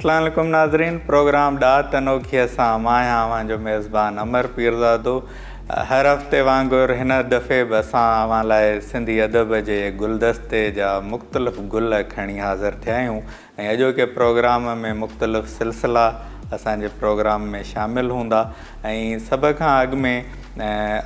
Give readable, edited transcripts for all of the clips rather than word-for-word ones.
اسلام عليڪم ناظرين پروگرام ڏات انوکي سان مان آهيان اوهان جو ميزبان امر پيرزادو. هر هفتي وانگر هن دفعي به اسان اوهان لاء سنڌي ادب جي گلدستي جا مختلف گل کڻي حاضر ٿيا آهيون ۽ اڄوڪي پروگرام ۾ مختلف سلسلا اسان جي پروگرام ۾ شامل هوندا ۽ سڀ کان اڳ ۾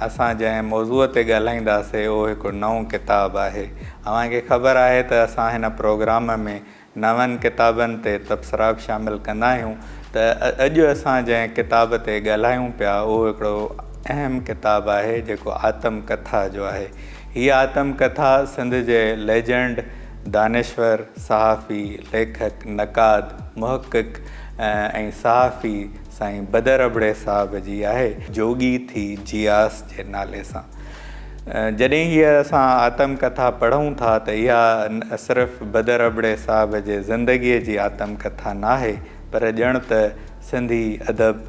اسان جنهن موضوع تي ڳالهائينداسي اهو هڪ نئون ڪتاب آهي. اوهان کي خبر آهي ته اسان هن پروگرام ۾ نون ڪتابن تي تبصرا به شامل ڪندا آهيون ته اڄ اسان جنهن ڪتاب تي ڳالهايون پيا اهو هڪڙو اهم ڪتاب آهي جيڪو آتم ڪٿا جو آهي. هيء آتم ڪٿا سنڌ جي ليجنڊ دانشور، صحافي، ليکڪ، نقاد، محقق ۽ صحافي سائين بدر ابڙي صاحب جي آهي. جوڳي ٿي جياس جي نالي سان جڏهن هيء اسان آتم ڪٿا پڙهون ٿا ته اها نه صرف بدر ابڙي صاحب جي زندگيء جي آتم ڪٿا ناهي پر ڄڻ ته سنڌي ادب،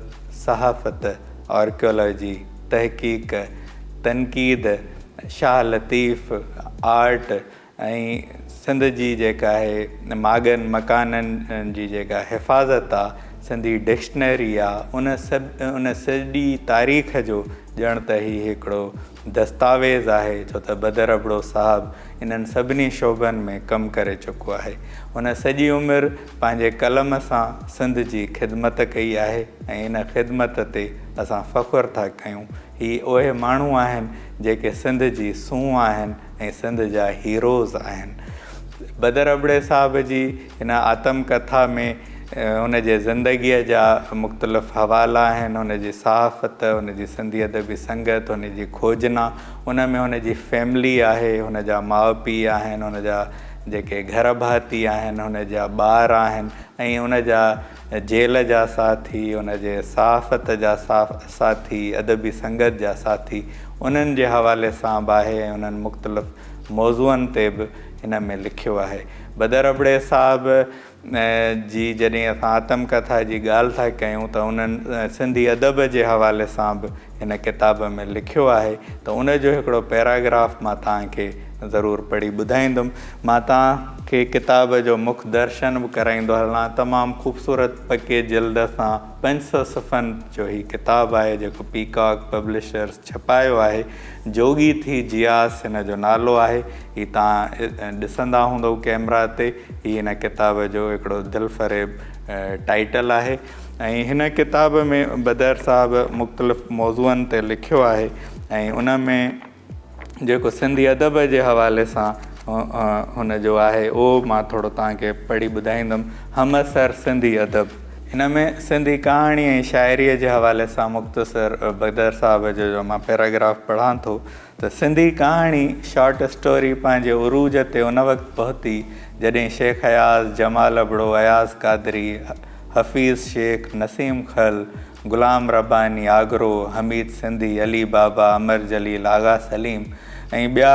صحافت، آرڪيالاجي، تحقيق، تنقيد، شاهه لطيف، آرٽ ۽ سنڌ جي جيڪا آهي ماڳن مڪانن جي جيڪا حفاظت آ، سنڌي ڊڪشنري آ، ان سڀ ان سڄي تاريخ جو ڄڻ ته هي هڪڙو دستاويز آهي ڇو ته بدر ابڙو صاحب انهن سڀني شعبن ۾ ڪم ڪري چڪو آهي. هن سڄي عمر پنهنجي قلم سان سنڌ جي خدمت ڪئي آهي ۽ ان خدمت تي اسان فخر ٿا ڪيون. هي اهي ماڻهو آهن جيڪي سنڌ جي سونهن آهن ۽ سنڌ جا هيروز آهن. بدر ابڙي صاحب جي هن آتم ڪٿا ۾ هن جي زندگيء جا مختلف حوالا آهن، هن جي صحافت، هن جي سنڌي ادبي سنگت، هن جي کوجنا، ان ۾ هن جي فيملي آهي، هن جا ماء پيء آهن، هن جا جيڪي گهر ڀاتي آهن، هن جا ٻار آهن ۽ هن جا جيل جا ساٿي، ان جي صحافت جا ساٿي، ادبي سنگت جا ساٿي، انهن جي حوالي سان به آهي ۽ انهن مختلف موضوعن تي به هن ۾ لکيو آهي. بدر ابڙي صاحب جي جڏهن اسان آتم ڪٿا جي ڳالهه ٿا ڪيون ته انهن سنڌي ادب جي حوالي سان به هن ڪتاب ۾ لکيو آهي ته ان جو هڪڙو پيراگراف مان توهان کي ضرور پڙهي ٻڌائيندم. مان توهان کي ڪتاب جو مک درشن به ڪرائيندو هلان. تمام خوبصورت پڪي جلد سان 500 صفحن جو هي ڪتاب آهي جيڪو پيڪاڪ پبلشرز ڇپايو آهي. جوڳي ٿي جياس هن جو نالو آهي. هي توهان ڏسندا هوندؤ ڪئميرا تي. هي هن ڪتاب جو هڪڙو دلفريب ٽائيٽل آهي ۽ هن ڪتاب ۾ بدر صاحب مختلف موضوعن تي لکيو آهي ۽ ان ۾ جيڪو سنڌي ادب جي حوالي سان هن جو آهي اهو مان ٿورو توهان کي پڙهي ٻڌائيندم. همعصر سنڌي ادب. هن ۾ سنڌي ڪهاڻي ۽ شاعريء جي حوالي سان مختصر بدر صاحب جو جو مان پيراگراف پڙهان ٿو ته سنڌي ڪهاڻي، شارٽ اسٽوري، پنهنجي عروج تي ان وقت پهتي جڏهن شيخ اياز، جمال ابڙو، اياز قادري، حفيظ شيخ، نسيم خل، غلام رباني آگرو، حميد سنڌي، علي بابا، امر جليل، آغا سليم ۽ ٻيا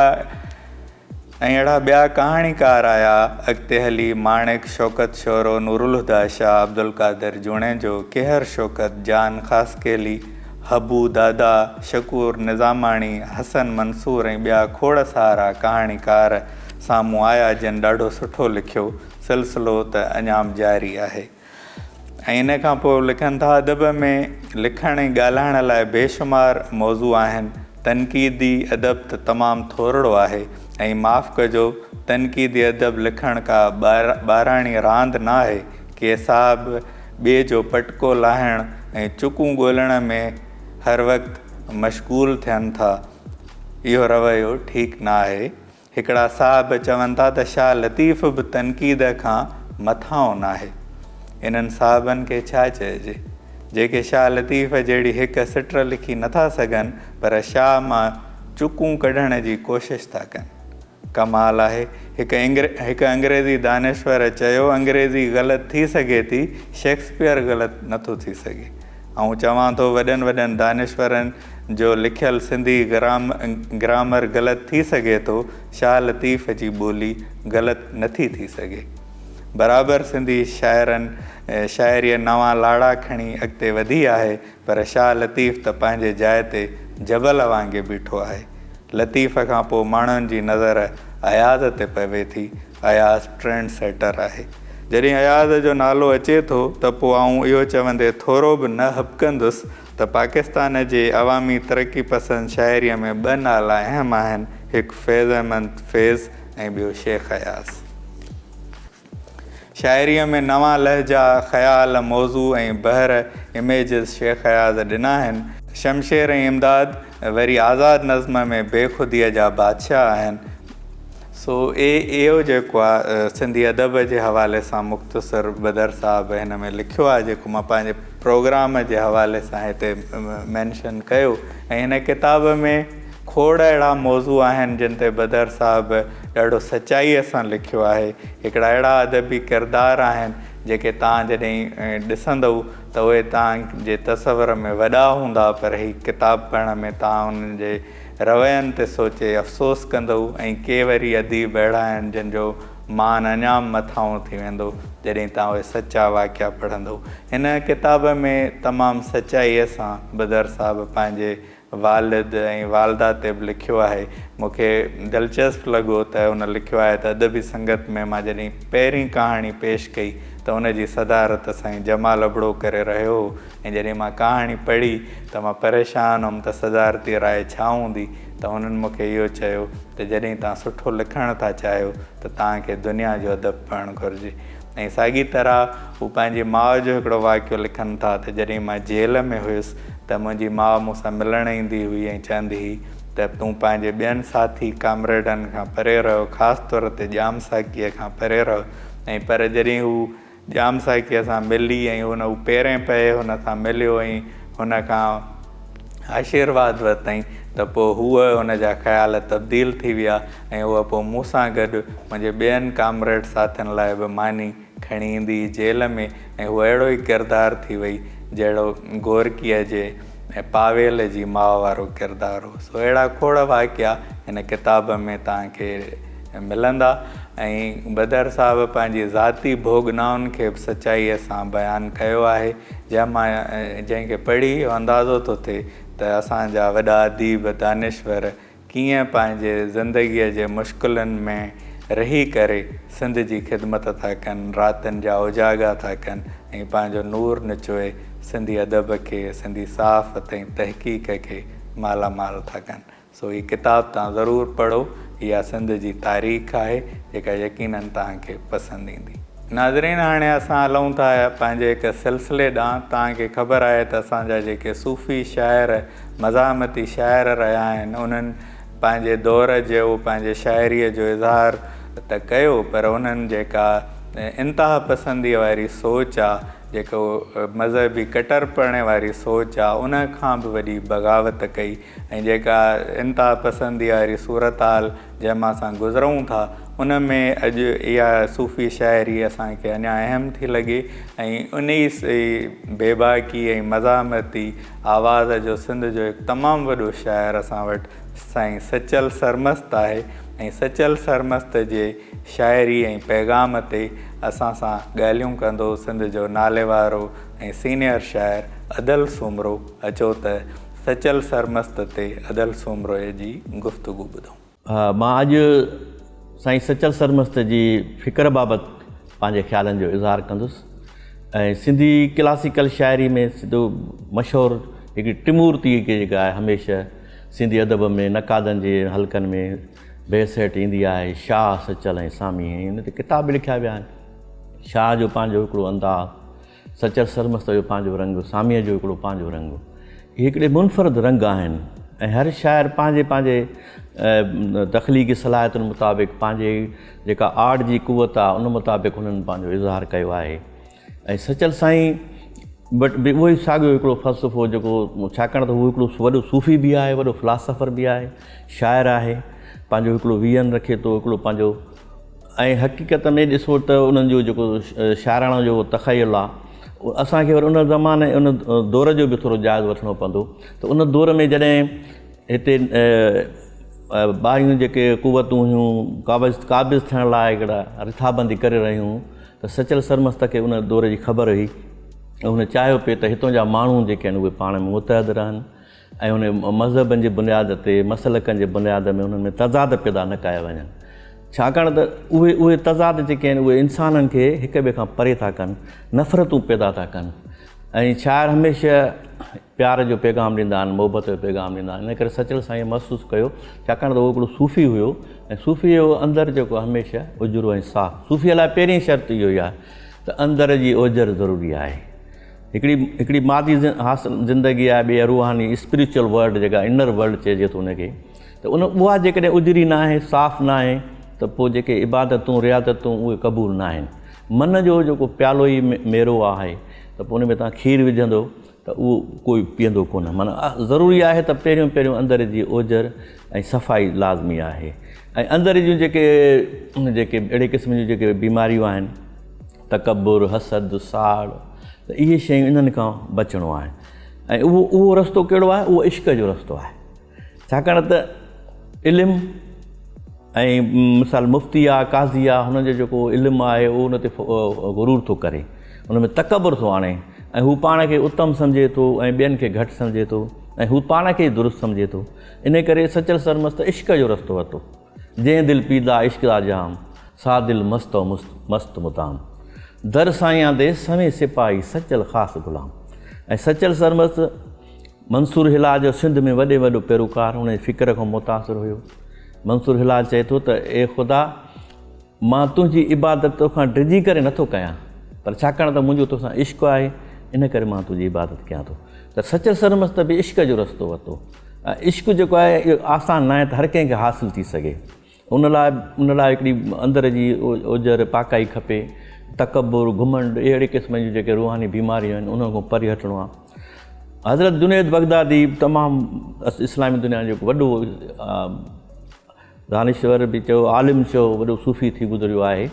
۽ اهڙا ٻيا ڪهاڻيڪار آيا. اڳتي هلي ماڻڪ، شوڪت شورو، نورالهديٰ شاهه، عبدالقادر جوڻيجو، ڪيهر شوڪت، جان خاصخيلي، حبو دادا، شڪور نظاماڻي، حسن منصور ۽ ٻيا کوڙ سارا ڪهاڻيڪار سامهون آيا جن ڏاڍو سٺو لکيو. سلسلو ته اڃا به جاري آهي. ۽ ان کان پوء لکن ٿا ادب ۾ لکڻ ۽ ڳالهائڻ لاء بيشمار موضوع آهن، تنقيدي ادب ته تمام ٿورڙو آهي ۽ معاف ڪجو تنقيدي ادب لکڻ ڪا ٻاراڻي راند نه آهي، ڪي صاحب ٻئي جو پٽڪو لاهڻ ۽ چڪون ڳولڻ ۾ هر وقت مشغول ٿين ٿا، اهو رويو ٺيڪ نه آهي. هڪڙا صاحب چون ٿا ته شاهه لطيف به تنقيد کان مٿانهون ناهي. انهن صاحبن کي ڇا چئجي، جيڪي شاهه لطيف جهڙي هڪ سٽ لکي نٿا سگهن پر شاهه مان چڪون ڪڍڻ جي ڪوشش ٿا ڪن. ڪمال آهي. هڪ هڪ انگريزي دانشور چيو انگريزي غلط ٿي سگهي ٿي، شيڪسپيئر غلط نٿو ٿي سگهي. آئون چوان ٿو وڏن وڏن دانشورن جو لکيل سنڌي گرامر غلط ٿي سگهي ٿو، شاهه لطيف جي ٻولي غلط نٿي ٿي سگهي. برابر سنڌي شاعرن شاعريء نوان لاڙا کڻي اڳتي وڌي آهي پر شاهه لطيف ته پنهنجي جاء تي جبل وانگي بيٺو آهي. لطيف کان پوء ماڻهن جي نظر اياز تي پوي ٿي، اياز ٽرينڊ سيٽر آهي. جڏهن اياز جو نالو اچي ٿو ته پوء آئون اهو چوندي ٿورو به نه هٻڪندس ته پاڪستان جي عوامي ترقي پسند شاعريء ۾ ٻه نالا اهم آهن، هڪ فيض احمد فيض ۽ ٻيو شيخ اياز. شاعريء ۾ نوان لهجا، خيال، موضوع ۽ بحر، Images، Shaikh Ayaz ڏنا آهن. شمشير ۽ امداد وري آزاد نظم ۾ بيخوديء جا بادشاهه آهن. سو اهو جيڪو آ سنڌي ادب جي حوالي سان مختصر بدر صاحب هن ۾ لکيو آ جيڪو مان پنهنجي پروگرام جي حوالي سان هتي مينشن ڪيو ۽ هن ڪتاب ۾ کوڙ اهڙا موضوع آهن جن تي بدر صاحب ڏاڍو سچائيء سان لکيو آهي. هڪڙا اهڙا ادبي ڪردار آهن جيڪي توهان جڏهن ڏسندؤ ته اهي توهان جي تصور ۾ وڏا هوندا پر هي ڪتاب پڙهڻ ۾ توهان انهن جي روين تي سوچي افسوس ڪندؤ ۽ ڪي وري اديب اهڙا آهن جن جو مان اڃا به مٿانهون ٿي ويندو جڏهن توهان اهي سچا واقعا پڙهندؤ. هن ڪتاب ۾ تمام سچائيء سان بدر صاحب پنهنجي والد ۽ والده تي به لکيو آهي. مون کي دلچسپ لڳو ته هن لکيو آهي ته ادبي سنگت ۾ مان جڏهن پهرين ڪهاڻي پيش ڪئي ته ان جي صدارت سائين جمال ابڙو ڪري رهيو هو ۽ جڏهن مان ڪهاڻي پڙهي ته مان پريشان هيم ته صدارتي راء ڇا هوندي ته هنن مون کي اهو چيو ته جڏهن توهان سٺو لکڻ ٿا چاهيو ته توهان کي دنيا جو ادب پڙهڻ گهرجي. ۽ ساڳي طرح هو پنهنجي ماء جو هڪڙو واقعو لکن ٿا ته جڏهن مان جيل ۾ هيس ته منهنجي ماء مون سان ملڻ ايندي هئي ۽ چوندي هئي ته تون پنهنجي ٻين ساٿي ڪامريڊن کان پري رهه خاص طور تي ڄام ساقيء کان پري رهه ۽ پر جڏهن هو ڄام ساقيء سان ملي ۽ هن هو پيرين پئي هن سان مليو ۽ هن کان آشيرواد ورتائين ته پوء هوء هن جا خيال تبديل ٿي ويا ۽ هوء پوء مون سان گڏ منهنجي ٻين ڪامريڊ ساٿين لاء به ماني کڻي ايندي هئي جيل ۾ ۽ هوء اهڙو ئي ڪردار ٿي وئي جهڙو گورڪيء جي پاويل جي ماء وارو ڪردار هو. سو اهڙا کوڙ واقعا هن ڪتاب ۾ توهان کي ملندا ۽ بدر صاحب پنهنجي ذاتي ڀوڳنائن کي به سچائيء سان بيان ڪيو آهي جنهن مان جنهن کي پڙهي اهو اندازو ٿو ٿئي ته اسان جا وڏا اديب دانشور ڪيئن پنهنجي زندگيء جي مشڪلن ۾ رهي ڪري سنڌ جي خدمت ٿا ڪن، راتن جا اوجاڳا ٿا ڪن ۽ پنهنجو نور نچوئي سنڌي ادب کي، سنڌي صحافت ۽ تحقيق کي مالا مال ٿا ڪن. سو هي ڪتاب توهان ضرور پڙهو، اها سنڌ جي تاريخ آهي جيڪا يقينن توهان کي پسند ايندي. ناظرين هاڻي اسان هلون ٿا پنهنجي هڪ سلسلي ڏانهن، توهان کي خبر آهي ته اسان جا جيڪي صوفي شاعر، مزاحمتي شاعر رهيا آهن انهن پنهنجي دور جو پنهنجي شاعريء جو اظهار ته ڪيو پر انهن جيڪا انتها پسنديء واري سوچ آ، جيڪو مذهبي ڪٽرپڻي واري سوچ آ ان کان به وڏي بغاوت ڪئي ۽ جيڪا انتها پسنديء واري صورتحال جنهن مان اسان گذرئون ٿا ان ۾ اڄ اها صوفي شاعري اسان کي اڃا اهم ٿي لڳي ۽ انهي بيباڪي ۽ مزاحمتي آواز جو سنڌ جو هڪ تمام وڏو شاعر اسان وٽ سائين سچل سرمست آهي ۽ سچل سرمست جي شاعري ۽ پيغام تي اسان سان ڳالهيون ڪندو سنڌ جو ناليوارو ۽ سينئر شاعر ادل سومرو اچو ته سچل سرمست تي ادل سومرو جي گفتگو ٻڌون. مان اڄ سائين سچل سرمست جي فڪر بابت پنهنجي خيالن جو اظهار ڪندس ۽ سنڌي ڪلاسيڪل شاعري ۾ سڌو مشهور هڪڙي ٽمورتي جيڪا آهي هميشه سنڌي ادب ۾ نقادن جي حلقن ۾ بحث هيٺ ايندي آهي شاهه سچل ۽ سامي ۽ ان تي ڪتاب به لکيا ويا آهن شاهه جو پنهنجو هڪڙو انداز سچل سرمست جو پنهنجو رنگ، ساميء جو هڪڙو پنهنجو رنگ. اهي هڪڙي منفرد رنگ آهن ۽ هر شاعر پنهنجي پنهنجي تخليقي صلاحيتن مطابق پنهنجي جيڪا آرٽ جي قوت آهي ان مطابق هنن پنهنجو اظهار ڪيو آهي ۽ سچل سائين وٽ به اهو ئي ساڳيو هڪڙو فلسفو جيڪو ڇاڪاڻ ته هو هڪڙو وڏو صوفي به آهي وڏو فلاسافر به آهي شاعر آهي پنهنجو هڪڙو ويزن رکي ٿو هڪڙو پنهنجو ۽ حقيقت ۾ ڏسو ته انهن جو جيڪو شاعراڻو جو تخيل آ اسان کي وري ان زماني ان دور جو به ٿورو جائزو وٺڻو پوندو ته ان دور ۾ جڏهن هتي ٻاهريون جيڪي قوتون هيون قابض قابض ٿيڻ لاء هڪڙا رٿابندي ڪري رهيون هيون ته سچل سرمست کي ان دور جي خبر هئي ۽ هن چاهيو پئي ته هتون جا ماڻهو جيڪي آهن اهي پاڻ ۾ متحد رهن ۽ ان مذهبن جي بنياد تي، مسلڪن جي بنياد ۾ انهن ۾ تضاد پيدا نه ڪيا وڃن. ڇاڪاڻ ته اهي اهي تضاد جيڪي آهن اهي انسانن کي هڪ ٻئي کان پري ٿا ڪن، نفرتون پيدا ٿا ڪن ۽ شاعر هميشه پيار جو پيغام ڏيندا آهن، محبت جو پيغام ڏيندا آهن. ان ڪري سچل سائين محسوس ڪيو، ڇاڪاڻ ته هو هڪڙو صوفي هيو ۽ صوفي جو اندر جيڪو هميشه اجرو ۽ صاف، صوفي لاء پهرين شرط اهو ئي آهي ته اندر جي اوجر ضروري آهي. هڪڙي هڪڙي مادي حاصل زندگي آهي، ٻي روحاني اسپريچوئل ورلڊ جيڪا انر ورلڊ چئجي ٿو ان کي، ته ان اها جيڪڏهن اجري ناهي، صاف ناهي ته پوء جيڪي عبادتون رياضتون اهي قبول ناهن. من جو جيڪو پيالو ئي ميرو آهي ته پوء ان ۾ توهان کير وجهندو ته اهو ڪوئي پيئندو ڪونه. معنيٰ ضروري آهي ته پهريون پهريون اندر جي اوجر ۽ صفائي لازمي آهي ۽ اندر جون جيڪي جيڪي اهڙي قسم جون جيڪي بيماريون آهن تڪبر، حسد، ساڙ ته اهي شيون انهن کان بچڻو آهي ۽ اهو اهو رستو ڪهڙو آهي اهو عشق جو رستو آهي. ڇاڪاڻ ته علم ۽ مثال مفتي آ قاضي آ هن جو جيڪو علم آهي اهو ان تي غرور ٿو ڪري ان ۾ تڪبر ٿو آڻي ۽ هو پاڻ کي اتم سمجهي ٿو ۽ ٻين کي گهٽ سمجهي ٿو ۽ هو پاڻ کي ئي درست سمجهي ٿو ان ڪري سچل سرمست عشق جو رستو ورتو جنهن دل پيدا عشق دا جام سا دل مست و مست مدام در سائيان the سوين سپاهي سچل خاص غلام ۽ سچل سرمست منصور هلال جو سنڌ ۾ وڏي وڏو پيروڪار ان جي فڪر کان متاثر هيو. منصور هلال چئي ٿو ته اي خدا! مان تنهنجي عبادت توکان ڊڄي ڪري نٿو ڪيان پر ڇاڪاڻ ته منهنجو توسان عشق آهي ان ڪري مان تنهنجي عبادت ڪيان ٿو. ته سچل سرمست به عشق جو رستو ورتو ۽ عشق جيڪو آهي اهو آسان ناهي ته هر ڪنهن کي حاصل ٿي سگهي. ان لاء ان لاء هڪڙي اندر جي اوجر پاڪائي کپي. تڪبر، گهمنڊ اهڙي قسم جون جيڪي روحاني بيماريون آهن انهن کان پري هٽڻو آهي. حضرت جنيد بغدادي تمام اسلامي دنيا جو هڪ وڏو دانشور به چئو عالم چئو وڏو صوفي ٿي گذريو آهي.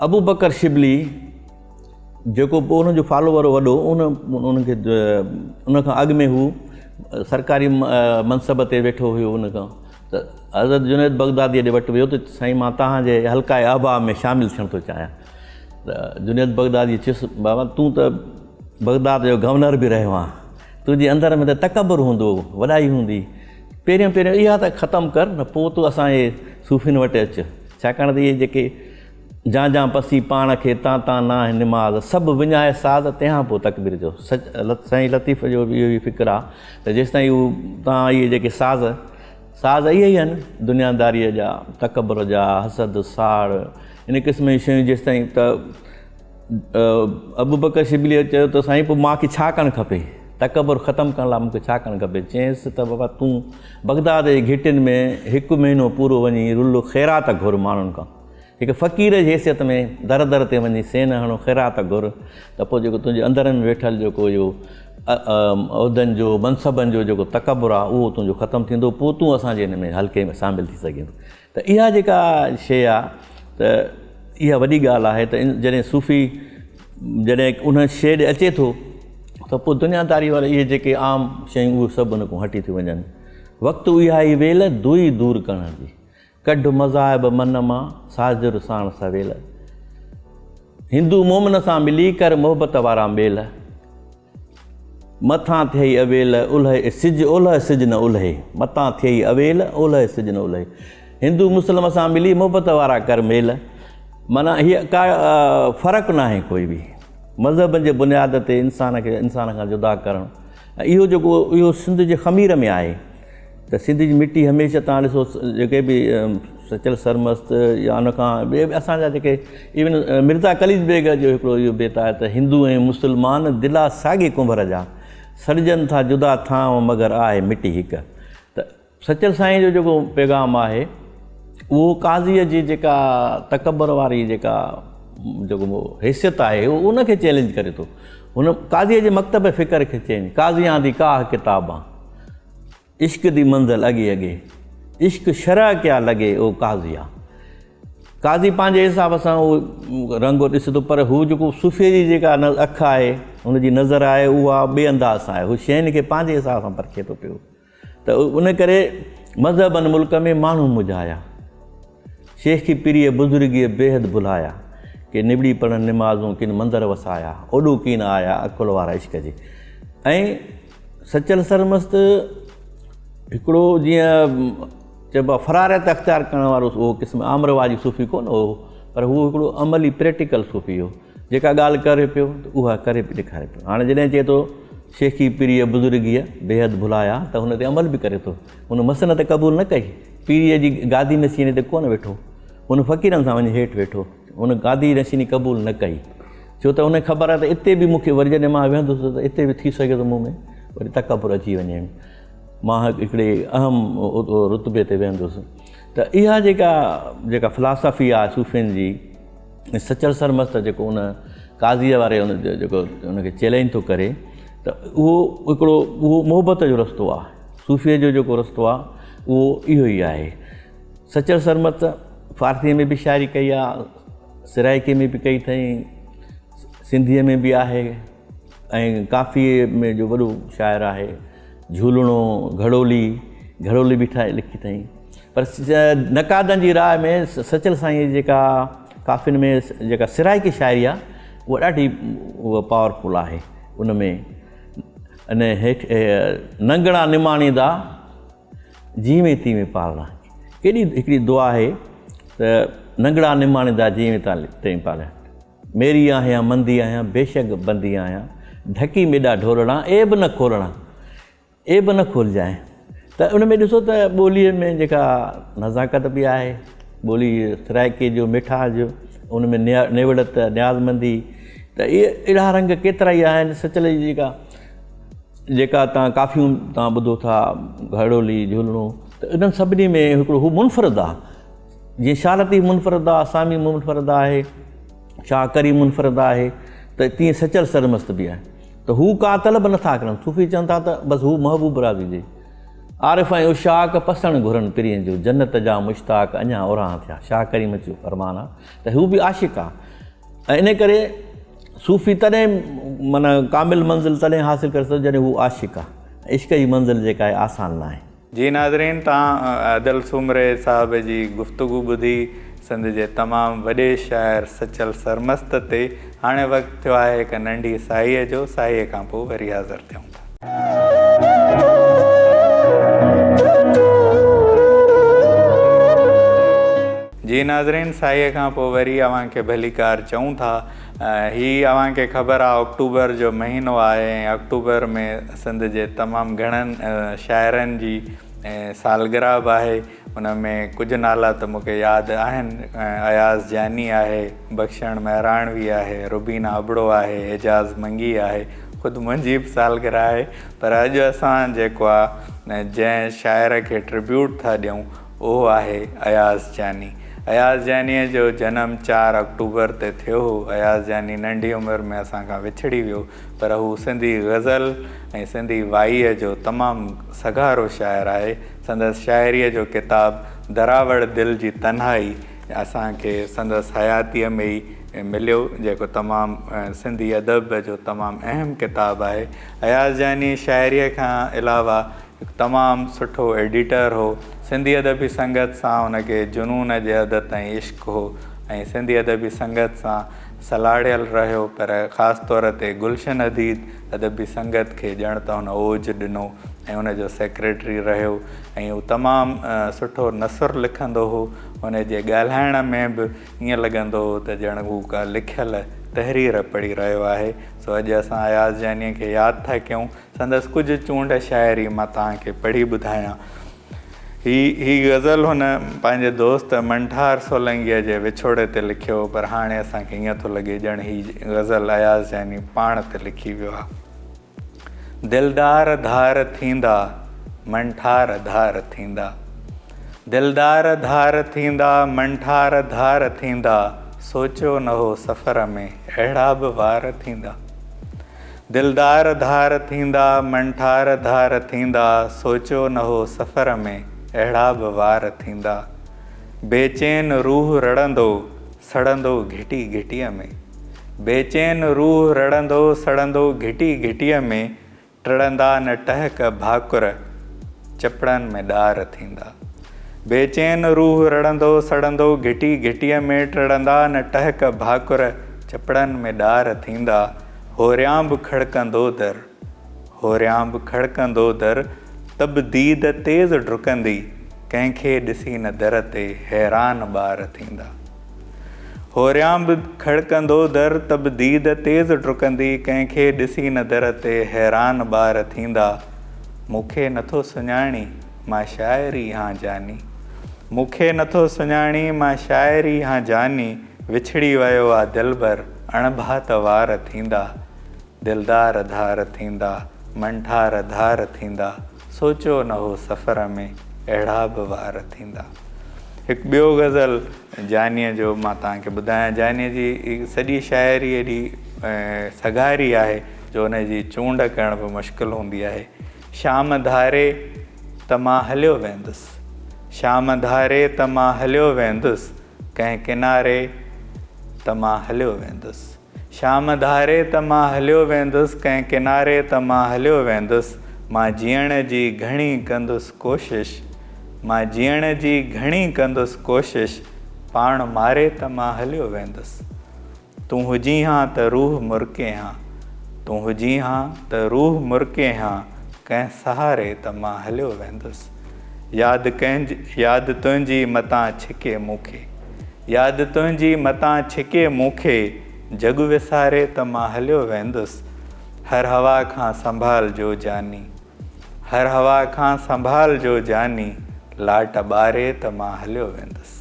ابو بڪر شبلي جيڪو پوء ان جو فالوور وڏو ان ان کي ان کان اڳ ۾ هو سرڪاري منصب تي ويٺو هيو ان کان ته حضرت جنيد بغدادي ڏي وٽ ويو ته سائين مان توهان جي حلقه احباب ۾ شامل ٿيڻ ٿو چاهيان ته جنيد بغدادي چيس بابا تون ته بغداد جو گورنر به رهيو آهين تنهنجي اندر ۾ ته تڪبر هوندو وڏائي هوندي پهريون پهريون اها ته ختم ڪر نه پوء تون اسان جي صوفين وٽ اچ ڇاڪاڻ ته اهي جيڪي جان جان پسي پاڻ کي تان تان ناهه نماز سڀ وڃائي ساز تنهان پوء تڪبير جو سچ سائين لطيف جو به اهو ئي فڪر آ ته جيستائين هو تان اهي جيڪي ساز ساز اهي ئي آهن دنياداريء جا تڪبر جا حسد ساڙ ان قسم جون شيون جيستائين ته ابوبڪر شبليء چيو ته سائين پوء مان کي ڇا ڪرڻ کپي؟ تڪبر ختم ڪرڻ لاء مون کي ڇا ڪرڻ کپي؟ چيائينس ته بابا تون بغداد جي گهٽين ۾ هڪ مهينو پورو وڃي رل خيرات گهر ماڻهن کان. هڪ فقير جي حيثيت ۾ در در تي وڃي سين هڻو خيرات گهر ته پوء جيڪو تنهنجي اندر ۾ ويٺل جيڪو اهو عهدن جو منصبن جو جيڪو تڪبر آهي اهو تنهنجو ختم ٿيندو پوء تون اسان جي هن ۾ حلقي ۾ شامل ٿي سگهين ٿو. ته اها جيڪا شيء آ ته اها وڏي ڳالهه آهي ته جڏهن صوفي جڏهن ان شيء ڏي اچي ٿو ته پوء دنياداري وارا اهي جيڪي عام شيون اهي سڀ ان کان هٽي ٿيون وڃن. وقت اها ئي ويل دوئي دور ڪرڻ جي، ڪڍ مذاهب من مان ساجر ساڻ سويل. هندو مومن سان ملي ڪر محبت وارا ميل. مٿان ٿئي اويل الهي سج اولهه سج نه الهي متان ٿئي اويل اولهه سج نه الهي هندو مسلم سان ملي محبت وارا ڪر ميل معنيٰ هيء ڪا فرق ناهي ڪوئي به مذهبن جي بنياد تي انسان کي انسان کان جدا ڪرڻ ۽ اهو جيڪو اهو سنڌ جي خمير ۾ آهي ته سنڌ جي مٽي هميشه توهان ڏسو جيڪي به سچل سرمست يا ان کان ٻئي به اسان جا جيڪي ايون مرزا قليچ بيگ جو هڪڙو اهو بيت آهي ته هندو ۽ مسلمان دلا ساڳي ڪنڀر جا سڏجن ٿا جدا ٿانو مگر آهي مٽي هڪ ته سچل سائين جو جيڪو پيغام آهي اهو قاضيء جي جيڪا تڪبر واري جيڪا جيڪو حيثيت آهي اهو ان کي چئلينج ڪري ٿو هن قاضيء جي مڪتب فڪر کي چئلينج قاضيان the ڪاهه ڪتابان عشق the منزل اڳي اڳي، عشق شرع ڪيا لڳي او قاضيا. قاضي پنهنجي حساب سان اهو رنگ ڏسي ٿو پر هو جيڪو صوفيء جي جيڪا اک آهي، هن جي نظر آهي اها ٻئي انداز سان آهي. هو شين کي پنهنجي حساب سان پرکي ٿو پيو. ته ان ڪري مذهبن ملڪ ۾ ماڻهو مجهايا. شيخي پيريء بزرگيء بيحد ڀلايا، ڪي نبڙي پڙهن نمازون ڪن مندر وسايا، اوڏو ڪين آيا عقل وارا عشق جي. ۽ سچل سرمست هڪڙو جيئن چئبو آهي فراريت اختيار ڪرڻ وارو اهو قسم عام رواجي صوفي ڪونه هو پر هو هڪڙو عملي پريڪٽيڪل صوفي هو. جيڪا ڳالهه ڪري پيو ته اها ڪري به ڏيکاري پيو. هاڻي جڏهن چئي ٿو شيخي پيريء بزرگيء بيحد ڀلايا ته هن تي عمل به ڪري ٿو. هن مسند قبول نه ڪئي. پيريء جي گادي نشيني تي ڪونه ويٺو. هن فقيرن سان وڃي هيٺ ويٺو. هن گادي نشيني قبول نه ڪئي. ڇو ته هن کي خبر آهي ته اتي به مون کي وري جڏهن مان ويهندس ته اتي به ٿي سگهي ٿو مون ۾ وري تڪبر اچي وڃي. مان هڪڙي اهم رتبي تي ويهندس. ته اها جيڪا جيڪا فلاسافي آهي صوفين جي ۽ سچل سرمست جيڪو ان قاضيء واري ان جيڪو ان کي چئلينج ٿو ڪري ته اهو هڪڙو اهو محبت جو رستو آهي صوفيء جو جيڪو رستو آهي اهو اهو ئي آهي سچل سرمست فارسيء ۾ به شاعري ڪئي آهي سرائڪيء ۾ به ڪئي اٿئي سنڌيء ۾ به آهي ۽ ڪافيء ۾ جو وڏو شاعر آهي جهولڻو، گهڙولي، گهڙولي به ٺاهي لکي اٿائين. پر نقادن جي راء ۾ سچل سائينء جي جيڪا ڪافين ۾ جيڪا سرائڪي شاعري آهي اها ڏاڍي اها پاورفل آهي. ان ۾ ان هيٺ ننگڙا نماڻي دا جيوين تيوين پالڻا ڪيڏي هڪڙي دعا آهي ته ننگڙا نماڻي دا جيوين تيوين پالڻا. ميري آهيان مندي آهيان بيشڪ بندي آهيان ڍڪي ميڏا ڍولڻا عيب نه کولڻا عيب نه کولجانء ته ان ۾ ڏسو ته ٻوليء ۾ جيڪا نزاڪت به آهي ٻولي سرائڪي جو مٺاج ان ۾ نوڙت نيازمندي ته اهي اهڙا رنگ ڪيترا ئي آهن سچل جي جيڪا جيڪا تان ڪافيون تان ٻڌو ٿا گهڙولي جهولڻو ته انهن سڀني ۾ هڪڙو هو منفرد آهي جيئن شاهه لطيف منفرد آ، سامي منفرد آهي، شاهه ڪريم منفرد آهي ته تيئن سچل سرمست به آهي ته هو ڪا طلب نه ٿا ڪرن. صوفي چون ٿا ته بس هو محبوب راضي جي. عارف ۽ عشاق پسڻ گهرن پرين جو جنت جا مشتاق اڃا اورانهن ٿيا. شاهه ڪريم جو فرمان آ ته هو به عاشق آ ۽ ان ڪري صوفي تڏهن معنيٰ ڪامل منزل تڏهن حاصل ڪري سگهندو جڏهن هو عاشق آ. عشق جي منزل جيڪا آهي آسان ناهي. جي ناظرين توهان ادل سومري صاحب جي گفتگو ٻڌي سنڌ جي تمام وڏي شاعر سچل سرمست تي هاڻي وقت ٿيو آهي هڪ ننڍي ساهيء جو ساهيء کان پوء وري حاضر ٿيون ٿا. جي ناظرين ساهيء کان پوء وري اوهان کي ڀليڪار چئون ٿا. هي اوهان کي خبر آ آڪٽوبر جو مهينو آهي ۽ آڪٽوبر ۾ سنڌ جي تمام گهڻن شاعرن جي سالگرهه به آهي ان ۾ ڪجهه نالا ته مون کي ياد آهن اياز جاني آهي بخشڻ مهراڻوي آهي روبينا ابڙو آهي اعجاز منگي آهي خود منهنجي به سالگرهه آهي پر اڄ اسان جيڪو آ جنهن شاعر کي ٽربيوٽ ٿا ڏيون اهو آهي اياز جاني. اياز جانيء جو جنم چار آڪٽوبر تي ٿيو هو. اياز جاني ننڍي عمر ۾ اسان کان وڇڙي ويو، پر هو سنڌي غزل ۽ سنڌي وائيء جو تمام سگهارو شاعر آهي. سندس شاعريء جو ڪتاب دراوڙ دل جي تنهائي اسان کي سندس حياتيء ۾ ئي مليو، جيڪو تمام سنڌي ادب جو تمام اهم ڪتاب آهي. اياز جاني شاعريء کان علاوه هڪ تمام سٺو ايڊيٽر هو. سنڌي ادبي سنگت سان هن کي جنون جي حد تائين عشق هو ۽ سنڌي ادبي سنگت سان سلهاڙيل رهيو پر خاص طور تي گلشن حديد ادبي سنگت کي ڄڻ ته هن اوج ڏنو ۽ ان جو سيڪريٽري رهيو ۽ هو تمام سٺو نثر لکندو هو. هن جي ڳالهائڻ ۾ به ائين لڳندو هو ته ڄڻ هو ڪا لکيل تحرير پڙهي رهيو آهي. سو اڄ اسان اياز جانيء کي ياد ٿا ڪيون. سندس ڪجهه چونڊ شاعري مان توهان کي پڙهي ٻڌايان. هي هي غزل هن پنهنجي دوست منٺار سولنگيء جي وڇوڙي تي لکيو هو پر هاڻي اسان کي ائين ٿو لڳي ڄڻ هي غزل اياز جاني پاڻ تي لکي ويو آهي. دلدار ڌار ٿيندا، منٺار ڌار ٿيندا. دلدار ڌار ٿيندا، منٺار ڌار ٿيندا، سوچيو نه هو سفر ۾ اهڙا به وار ٿيندا. دلدار ڌار ٿيندا، منٺار ڌار ٿيندا، سوچيو نه هو سفر ۾ اهڙا به وار ٿيندا. بيچين روح رڙندو، سڙندو گهٽي گهٽيء ۾. بيچين روح رڙندو، سڙندو گهٽي گهٽيء ۾، ٽڙندا نه ٽهڪ ڀاڪر، چپڙن ۾ ڏار ٿيندا. بيچين روح رڙندو، سڙندو گهٽي گهٽيء ۾، ٽڙندا نه ٽهڪ ڀاڪر، چپڙن ۾ ڏار ٿيندا. هوريان به کڙڪندو در، هوريان به کڙڪندو در، ته به ديد تيز ڊڪندي، ڪنهن کي ڏسي نه در تي حيران ٻار ٿيندا. هوريان به کڙڪندو در ته به ديد تيز ڊڪندي، ڪنهن کي ڏسي نه در تي حيران ٻار ٿيندا. مون کي نٿو سڃاڻي مان شاعر ئي هان جاني. مون کي نٿو سڃاڻي مان شاعر ئي هان جاني، وڇڙي ويو آ دلبر اڻڀا ته وار ٿيندا. دلدار ڌار ٿيندا، منٺار ڌار ٿيندا، سوچيو نه هو سفر ۾ اهڙا به وار ٿيندا. هڪ ٻيو غزل جانيء جو مان توهان کي ٻڌايان. جانيء جي سڄي شاعري ايڏي سگهاري آهي جو ان جي چونڊ ڪرڻ به مشڪل هوندي آهي. شام ڌاري ته مان هليو ويندس. شام ڌاري ته مان هليو ويندس، ڪنهن ڪناري ته مان هليو ويندس. شام ڌاري ته مان هليو ويندس ڪنهن ڪناري ته مان هليو ويندس مان جيئڻ جي گهڻي ڪندس ڪوشش مان جيئڻ جي گهڻي ڪندس ڪوشش پاڻ ماري ته مان هليو ويندس تون هجين ها ته روح مرڪي ها تون هجين ها ته روح مرڪي ها ڪنهن سهاري ته مان هليو ويندس ياد ڪنهن ياد تنهنجي متان ڇڪي مون کي. ياد تنهنجي متان ڇڪي مون کي، جڳ وساري ته مان هليو ويندس. هر هوا کان سنڀال جو جاني. هر هوا کان سنڀال جو جاني، لاٽ ٻاري ته مان هليو ويندس.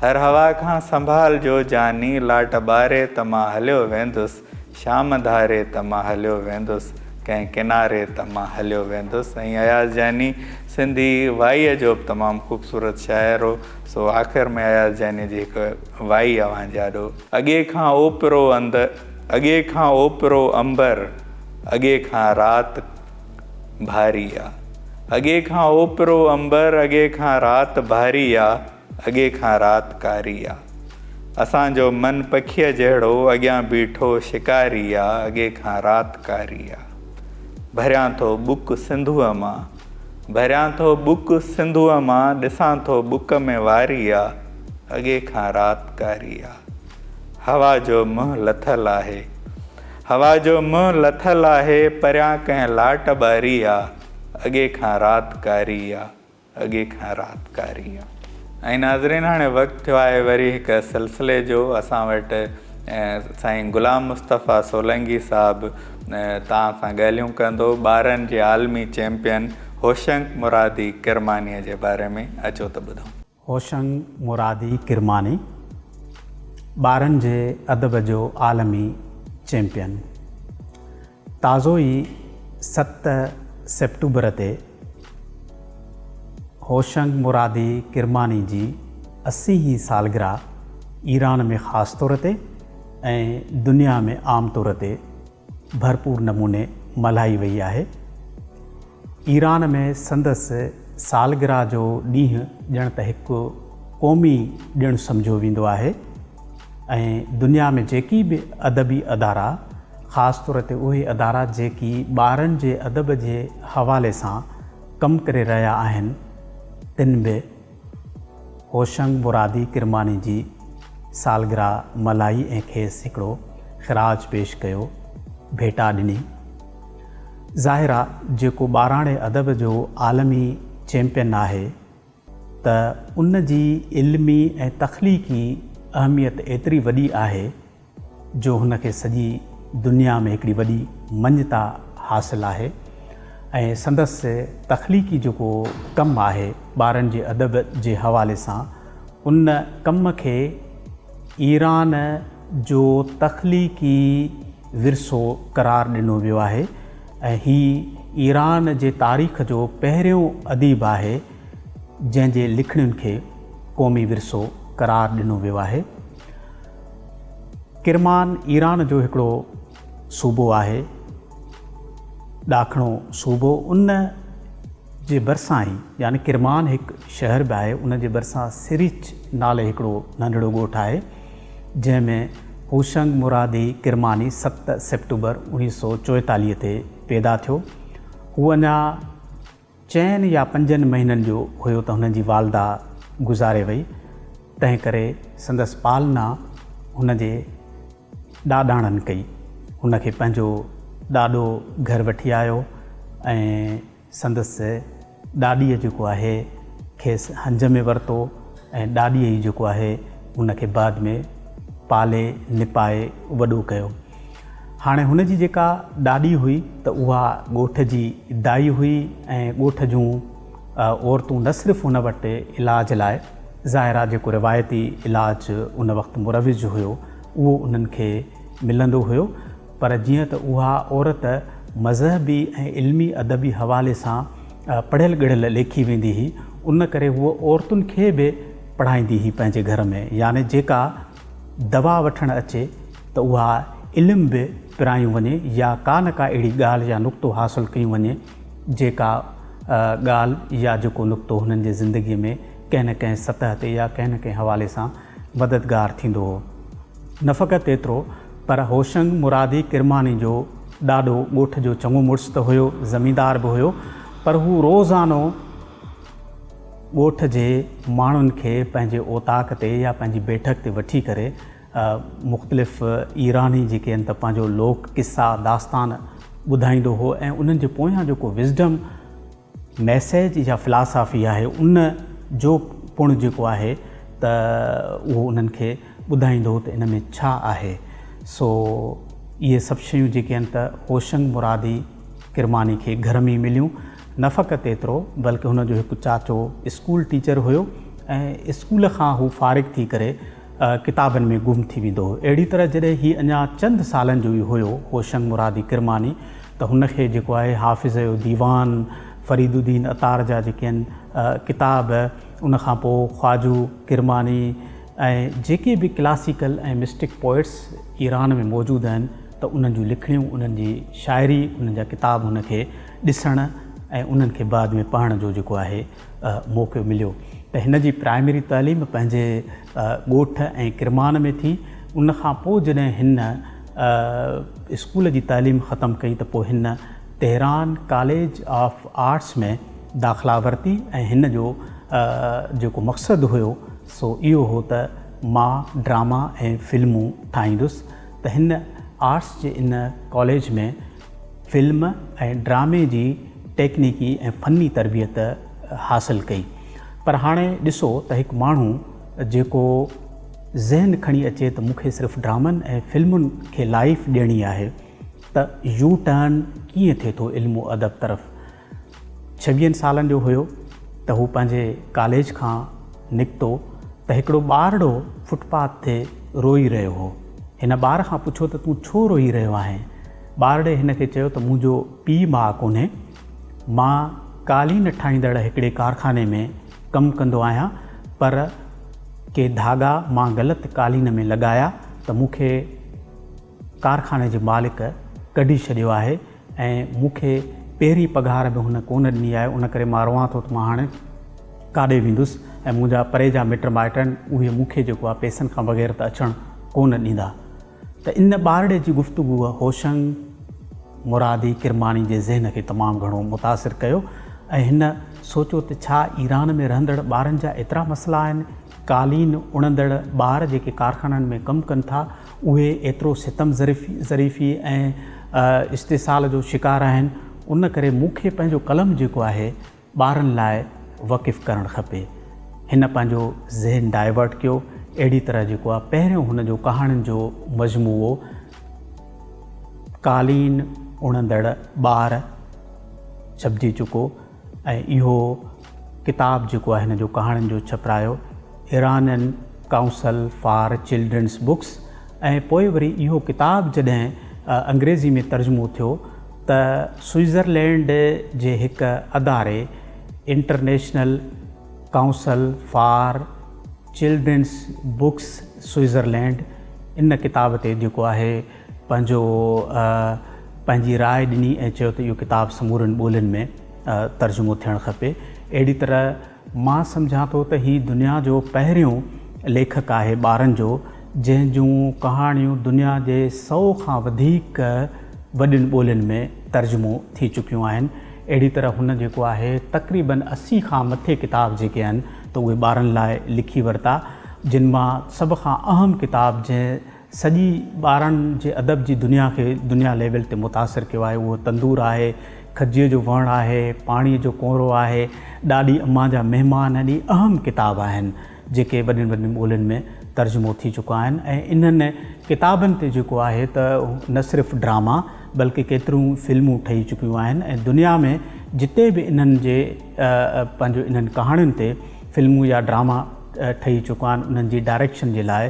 هر هوا کان سنڀال جو جاني، لاٽ ٻاري ته مان هليو ويندس. شام ڌاري ته مان هليو ويندس، ڪنهن ڪناري ته مان هليو ويندس. ۽ اياز جاني سنڌي وائيء جو به تمام خوبصورت شاعر هو. سو آخر ۾ اياز جانيء جي هڪ وائي اوهان جي آڏو. اڳي کان اوپرو اند، اڳي کان اوپرو امبر، اڳي کان رات ڀاري آ. اڳي کان اوپرو امبر، اڳي کان رات ڀاري آ، اڳي کان رات ڪاري آ. اسان جو من پکيء جهڙو، اڳيان بيٺو شڪاري آ، اڳي کان رات ڪاري آ. ڀريان ٿو ٻڪ سنڌوء مان. ڀريان ٿو ٻڪ سنڌوء مان، ڏسان ٿو ٻڪ ۾ واري آ، اڳي کان رات ڪاري آ. هوا جو منهن لٿل آهي. هوا جو منهن لٿل آهي، پريان ڪنهن لاٽ ٻاري آ، اڳي کان رات ڪاري آ. اڳي کان رات ڪاري آ. ۽ ناظرين هاڻي وقت ٿيو آهي وري هڪ سلسلي جو اسان وٽ سائين غلام مصطفيٰ سولنگي صاحب توهان سان ڳالهيون ڪندو ٻارن جي عالمي چيمپيئن هوشنگ مرادي ڪرماني جي باري ۾ اچو ته ٻڌون. هوشنگ مرادي ڪرماني ٻارن جي ادب جو عالمي چيمپيئن تازو ئي ست سيپٽوبر تي هوشنگ مرادي ڪرماني جي 80 هين سالگرهه ايران ۾ خاص طور تي ۽ دنيا ۾ عام طور تي ڀرپور نموني ملهائي وئي آهي. ايران ۾ سندس سالگرهه جو ڏينهن ڄڻ ته هڪ قومي ڏڻ سمجهيو ويندو آهي ۽ دنيا ۾ جيڪي به ادبي ادارا خاص طور تي اهي ادارا جيڪي ٻارن جي ادب جي حوالي سان ڪم ڪري رهيا آهن تن به هوشنگ مرادي ڪرماني جي سالگرهه ملهائي ۽ کيس هڪڙو خراج پيش ڪيو، ڀيٽا ڏني. ظاهر آ جيڪو ٻاراڻي ادب جو عالمي چيمپين آهي ته ان جي علمي ۽ تخليقي اهميت ايتري وڏي آهي جو هن کي سڄي دنيا ۾ هڪڙي وڏي مڃتا حاصل آهي ۽ سندس تخليقي جيڪو ڪم آهي ٻارن جي ادب جي حوالي سان ان ڪم کي ايران جو تخليقي ورثو قرار ڏنو ويو آهي ۽ هي ايران جي تاريخ جو پهريون اديب آهي جنهن جي لکڻين کي قومي ورثو قرار ڏنو ويو آهي. ڪرمان ايران جو هڪڙو صوبو آهي، ڏاکڻو صوبو ان جي ڀرسان ئي يعني ڪرمان هڪ شهر به آهي ان جي ڀرسان سريچ نالي هڪڙو ننڍڙو ڳوٺ آهي جنهن ۾ هوشنگ مرادي ڪرماني ست سيپٽمبر 1944 تي پيدا ٿيو. هو اڃا چئن يا پنجن مهينن جو هيو ته هن جي والده گذاري وئي، تنهن ڪري سندس پالنا هن جي ڏاڏاڻن ڪئي. هن کي پنهنجو ڏاڏو گهر وٺي آيو ۽ سندس ڏاڏيء جيڪو آهي. کيس هنج ۾ ورتو ۽ ڏاڏيء ئي جيڪو آهي هن کي بعد ۾ پالي نپائي وڏو ڪيو. هاڻي هن جي جيڪا ڏاڏي هئي ته اها ڳوٺ جي دائي هئي ۽ ڳوٺ جون عورتون نه صرف هن وٽ علاج لاء ظاهر آهي جيڪو روايتي علاج ان وقت مروج هيو اهو انهن کي ملندو هيو پر جيئن ته اها عورت مذهبي ۽ علمي ادبي حوالي سان پڙهيل ڳڙهيل ليکي ويندي هئي، ان ڪري هوء عورتن کي به پڙهائيندي هئي پنهنجي گهر ۾ يعني جيڪا دوا وٺڻ اچي ته اها علم به پرايون وڃي يا ڪا نه ڪا اهڙي ڳالهه يا نقطو حاصل ڪيون وڃي جيڪا ڳالهه يا جيڪو نقطو هنن جي زندگيء ۾ ڪنهن نه ڪنهن سطح تي يا ڪنهن نه ڪنهن حوالي سان مددگار ٿيندو هو. نه فقط ايترو پر هوشنگ مرادي ڪرماني جو ڏاڏو ڳوٺ جو چڱو مڙس ته هيو، زميندار به هيو، پر هو روزانو ڳوٺ جي ماڻهن کي پنهنجي اوطاق تي يا پنهنجي بيٺڪ تي وٺي ڪري مختلف ايراني جيڪي آهن ته پنهنجو لوڪ قصا داستان ٻڌائيندو هو ۽ انهن جي پويان جيڪو وزڊم ميسيج يا فلاسافي آهي ان جو پڻ جيڪو آهي ته اهو انهن کي ٻڌائيندو هو ته ان ۾ ڇا آهي سو اهي سڀ شيون جيڪي آهن ته هوشنگ مرادي ڪرماني کي گهر ۾ ئي مليون نه فقط ايترو بلڪه هن جو هڪ چاچو اسڪول ٽيچر هيو ۽ اسڪول کان هو فارغ ٿي ڪري ڪتابن ۾ گم ٿي ويندو هو. اهڙي طرح جڏهن هي اڃا چند سالن جو ئي هيو هوشنگ مرادي ڪرماني ته هن کي جيڪو آهي حافظ جو ديوان، فريد الدين عطار جا جيڪي آهن ڪتاب، ان کان پوء خواجو ڪرماني ۽ جيڪي به ڪلاسيڪل ۽ مسٽڪ پوئٽس ايران ۾ موجود آهن ته انهن جون لکڻيون، انهن جي شاعري، انهن جا ڪتاب هن کي ڏسڻ ۽ انهن کي بعد ۾ پڙهڻ جو جيڪو آهي موقعو مليو ته هن جي پرائمري تعليم پنهنجي ڳوٺ ۽ ڪرمان ۾ ٿي. ان کان پوء جڏهن هن اسڪول جي تعليم ختم ڪئي ته پوء هن تهران ڪاليج آف آرٽس ۾ داخلا ورتي ۽ هن جو جيڪو مقصد هيو سو اهو هو ته مان ڊراما ۽ فلمون ٺاهيندس ته هن آرٽس جي ان ڪاليج ۾ فلم ۽ ڊرامي جي ٽيڪنيڪي ۽ فني تربيت حاصل ڪئي پر هاڻي ڏسو ته هڪ ماڻهو جيڪو ذهن کڻي اچي ته مون کي صرف ڊرامن ۽ فلمن کي لائيف ڏيڻي آهي ته يو ٽرن ڪيئن ٿئي ٿو علم و ادب طرف. ڇويهن سالن جو هيو ته هو پنهنجي ڪاليج کان نڪتو ته هڪڙو ٻارڙو فٽ پاٿ تي روئي رهيو هو. هن ٻار کان پڇيو ته تون ڇو روئي رهيو آهين؟ ٻارڙي هن کي چيو ته منهنجو پيء ماء ڪونهي. مان قالين ٺاهيندڙ هڪڙي ڪارخاني ۾ ڪم ڪندو آهيان پر ڪي ڌاڳا مان غلط قالين ۾ لڳايا ته مون کي ڪارخاني جي مالڪ ڪڍي ڇڏيو آهي ۽ مون کي پهرين پگهار به هن ڪونه ڏني آهي ان ڪري مان روئان ٿو ته مان هاڻي ڪاڏي ويندس ۽ منهنجا پري جا مٽ مائٽ آهن اهي مون کي جيڪو آهي پئسن کان بغير ته اچڻ ڪونه ڏيندا ته ان ٻارڙي جي گفتگوء هوشنگ مرادي ڪرماڻي جي ذهن کي تمام گهڻو متاثر ڪيو ۽ هن سوچيو ته ڇا ايران ۾ رهندڙ ٻارن جا ايترا مسئلا آهن قالين اڻندڙ ٻار جيڪي ڪارخانن ۾ ڪم ڪن ٿا اهي ايترو ستم ظريفي ۽ استحصال جو شڪار آهن، ان ڪري مون کي پنهنجو قلم جيڪو آهي ٻارن لاء وقف ڪرڻ کپي. هن پنهنجو ذهن ڊائيورٽ ڪيو، اهڙي طرح جيڪو آهي پهريون هن جو ڪهاڻين جو مجموعو قالين اڻندڙ ٻار ڇپجي چڪو ۽ اهو ڪتاب جيڪو آهي هن جو ڪهاڻين جو ڇپرايو Iranian council for children's books ۽ پوء وري اهو ڪتاب جڏهن انگريزي ۾ ترجمو ٿيو ته سوئٽزرلينڊ جي هڪ اداري international council for children's books Switzerland ان ڪتاب تي جيڪو آهي پنهنجو پنهنجي راء ڏني ۽ چيو ته اهو ڪتاب سمورين ٻولين ۾ ترجمو ٿيڻ کپي. اهڙي طرح مان سمجهان ٿو ته هي دنيا جو پهريون ليکڪ آهي ٻارن جو جنهن جون ڪهاڻيون دنيا جي سئو کان وڌيڪ وڏين ٻولين ۾ ترجمو ٿي چڪيون آهن. اهڙي طرح هن جيڪو آهي تقريبن 80 کان مٿي ڪتاب جيڪي آهن ته اهي ٻارن لاء لکي ورتا جن مان سڀ کان اهم ڪتاب جنهن سڄي ٻارن جي ادب جي دنيا کي دنيا ليول تي متاثر ڪيو آهي اهو تندور آهي. کجيء جو وڻ آهي، پاڻيء جو ڪونرو آهي، ڏاڏي امان جا مهمان اهي اهم ڪتاب آهن جيڪي وڏين وڏين ٻولين ۾ ترجمو ٿي چڪا آهن ۽ انهن ڪتابن تي جيڪو آهي ته نه صرف ڊراما بلڪه ڪيتريون فلمون ٺهي چڪيون آهن ۽ دنيا ۾ جتي به انهن جي پنهنجو انهن ڪهاڻين تي فلمون يا ڊراما ٺهي چڪا آهن انهن جي ڊائريڪشن جي لاء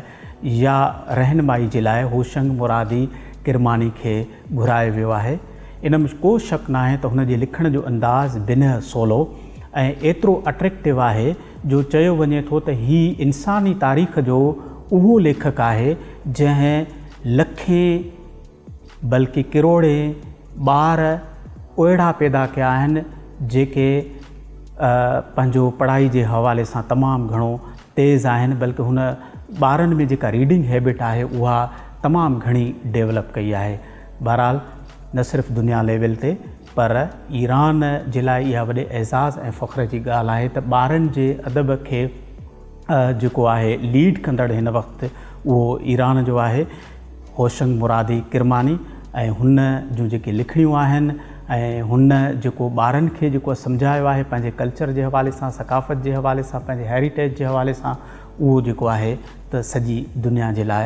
يا رهنمائي جي لاء هوشنگ مرادي ڪرماني کي گهرايو ويو آهي. ان ۾ ڪو شڪ ناهي ته هن جي لکڻ جو انداز بنهه سولو ۽ ايترو اٽريڪٽو آهي جو چيو وڃي ٿو ته هي انساني تاريخ جو اهو ليکڪ آهي جنهن لکين بلڪه ڪروڙين ٻار اهڙا پيدا ڪيا آهن جيڪي پنهنجو پڙهائي جي حوالي سان تمام گهڻو تيز آهن بلڪه هن ٻارن ۾ جيڪا ريڊنگ هيبٽ آهي اها تمام گهڻي ڊيولپ ڪئي آهي. بهرحال نه صرف دنيا ليول تي پر ايران جي لاء اها وڏي اعزاز ۽ فخر جي ڳالهه آهي ته ٻارن جي ادب کي جيڪو آهي ليڊ ڪندڙ هن وقت اهو ايران جو آهي هوشنگ مرادي ڪرماني ۽ هن جون جيڪي لکڻيون آهن ۽ هن جيڪو ٻارن کي جيڪو سمجهايو آهي پنهنجي ڪلچر جي حوالي سان ثقافت جي حوالي سان پنهنجي هيريٽيج جي حوالي سان اهو جيڪو آهي ته سڄي دنيا جي لاء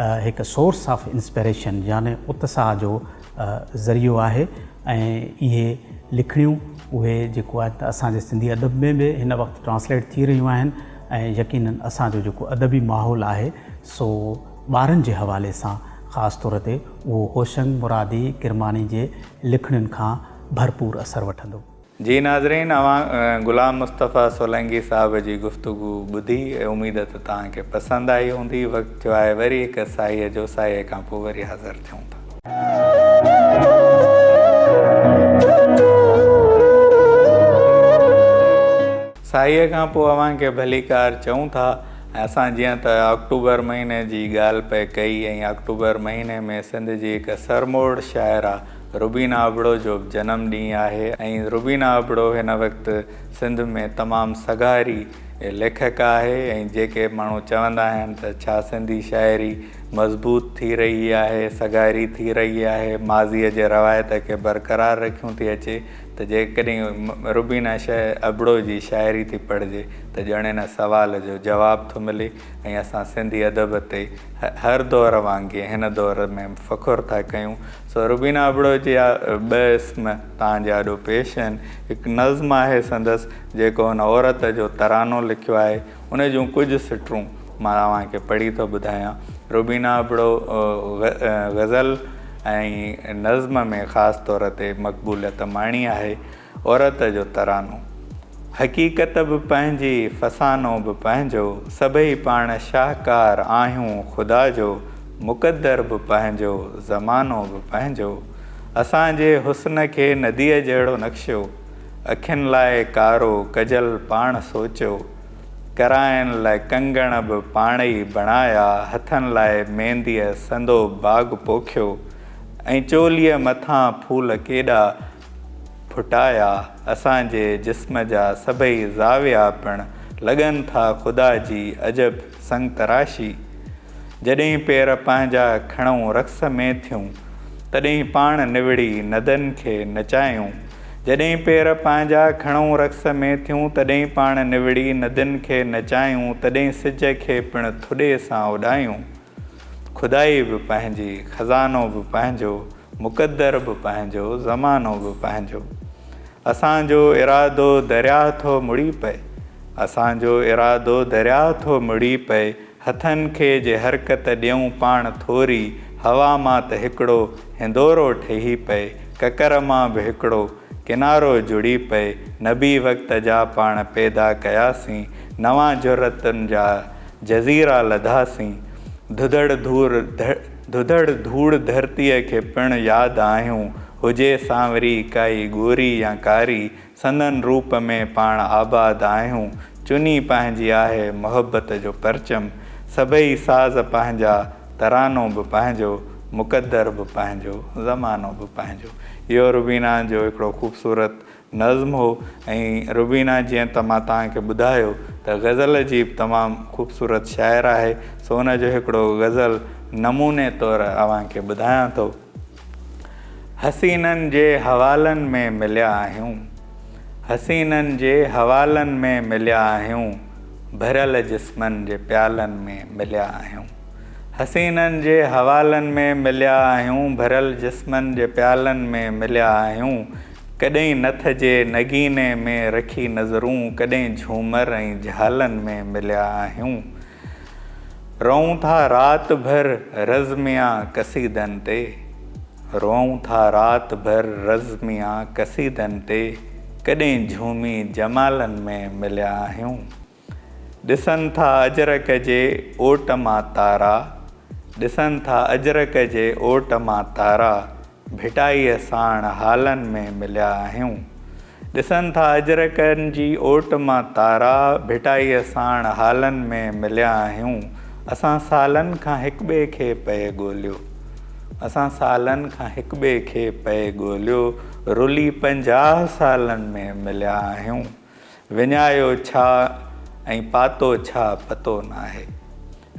هڪ سورس آف انسپيريشن يعني اتساهه جو ذريعو آهي ۽ اهي لکڻيون اهي جيڪو آهي ته اسان جي سنڌي ادب ۾ به هن وقت ٽرانسليٽ ٿي رهيون آهن ۽ يقينن اسان جو جيڪو ادبي ماحول آهي سو ٻارن جي حوالي سان خاص طور تي اهو هوشنگ مرادي ڪرماني جي لکڻين کان ڀرپور اثر وٺندو. جي ناظرين اوهان غلام مصطفيٰ سولنگي صاحب جي گفتگو ٻڌي اميد ته توهان کي پسند آئي هوندي وقت ٿيو آهي وري هڪ ساهيء جو ساهيء کان پوء وري حاضر ٿيون ٿا. ساهيء کان پوء اوهان کي ڀليڪار چئون ٿا ۽ اسان جيئن ته آڪٽوبر مهيني جي ڳالهه پئي ڪئي ۽ آڪٽوبر مهيني ۾ سنڌ جي هڪ سرموڙ شاعره روبينا ابڙو جو به جنم ڏينهن آهي ۽ روبينا ابڙو هن وقت سنڌ ۾ تمام سگهاري ليکڪ آهي ۽ جيڪي ماڻهو چوندا آهن ته ڇا سنڌي شاعري مضبوط ٿي رهي آهي سگهاري ٿي رهي آهي ماضيء جي روايت کي برقرار رکيون ٿي اچي ته جيڪڏهن روبينا ابڙو جي شاعري ٿي پڙهجي ته ڄڻ ان سوال جو جواب ٿو ملي ۽ اسان سنڌي ادب تي هر دور وانگي هن دور ۾ به فخر ٿا ڪيون. سو روبينا ابڙو جا ٻه اسم توهان جي آڏو پيش آهن. هڪ نظم آهي سندس جيڪو هن عورت جو ترانو لکيو آهي ان جون ڪجهه سٽون مان اوهان کي پڙهي ٿو ٻڌايان. روبينا ابڙو غزل ۽ نظم ۾ خاص طور تي مقبوليت ماڻي آهي. عورت جو ترانو. حقيقت به پنهنجي، فسانو به پنهنجو، سڀئي پاڻ شاهڪار آهيون خدا جو، مقدر به پنهنجو، زمانو به پنهنجو. اسان جي حسن کي نديء جهڙو نقشيو، اکين لاء ڪارو ڪجل پاڻ سوچيو. ڪرائن لاء ڪنگڻ به پاڻ ئي بڻايا، هٿن لاء مينديء سندو باغ پوکيو ۽ چوليء مٿان ڦول ڪيڏا ڦٽايا. اسان جي جسم جا سڀئي زاويا پڻ لڳن ٿا خدا جي عجب سنگتراشي. جڏهن پير پنهنجا کڻئون رقص ۾ ٿيون، تڏهن پاڻ نوڙي ندن کي نچايون. جڏهن پير پنهنجا کڻئون رقص ۾ ٿيون، تڏهن پاڻ نوڙي ندين کي نچايون، تڏهن سج کي پڻ ٿڏي سان اڏايون. خدائي به پنهنجي، خزانو به پنهنجو، مقدر به پنهنجو، زمانو به پنهنجو. اسان جو ارادو درياهه ٿو مڙي پئي، اسان جو ارادو درياهه ٿو مڙي پئي، هٿن کي جي حرڪت ڏيون پاڻ ٿوري، هوا مان ته هڪڙو هندورو ٺهي پئي، ڪڪر مان به هڪڙو ڪنارو جڙي پئي، نبي وقت جا پاڻ پيدا ڪياسين، نوان جرئتن جا جزيرا لڌاسين، ڌڌڙ ڌور ڌڌڙ ڌوڙ ڌرتيء کي پڻ ياد آهيون، هجي سانوري ڪائي ڳوري يا ڪاري، سندن روپ ۾ پاڻ آباد آهيون، چني پنهنجي آهي محبت جو پرچم، سڀئي ساز پنهنجا، ترانو به پنهنجو، مقدر به پنهنجو، زمانو به پنهنجو. اهو روبينا جو هڪڙو خوبصورت نظم هو ۽ روبينا جيئن ته مان توهان کي ٻڌايو ته غزل جي به تمام خوبصورت شاعره آهي، سو ان جو هڪڙو غزل نموني طور اوهان کي ٻڌايان ٿو. حسينن جي حوالن ۾ مليا آهيون. حسينن جي حوالن ۾ مليا آهيون. ڀريل جسمن جي پيالن ۾ مليا آهيون. حسينن جي حوالن ۾ مليا آهيون. ڀريل جسمن جي پيالن ۾ مليا آهيون. ڪڏهن نٿ جي نگيني ۾ رکي نظرون ڪڏهن جهومر ۽ جهالن ۾ مليا آهيون. روئون ٿا رات ڀر رزميا قصيدن تي. روئون ٿا رات ڀر رزميا قصيدن تي. ڪڏهن جهومي جمالن ۾ مليا آهيون. ڏسن ٿا اجرڪ جي اوٽ مان تارا. ڏسن ٿا اجرڪ جي اوٽ مان تارا. ڀٽائيء ساڻ هالن ۾ مليا آهيون. ڏسن ٿا اجرڪن جي اوٽ مان تارا، ڀٽائيء ساڻ هالن ۾ مليا آهيون. اسان سالن کان هڪٻئي کي پئي ڳوليو. اسان سالن کان هڪٻئي کي پئي ڳوليو، رلي 50 سالن ۾ مليا آهيون. وڃايو ڇا ۽ پاتو ڇا پتو ناهي.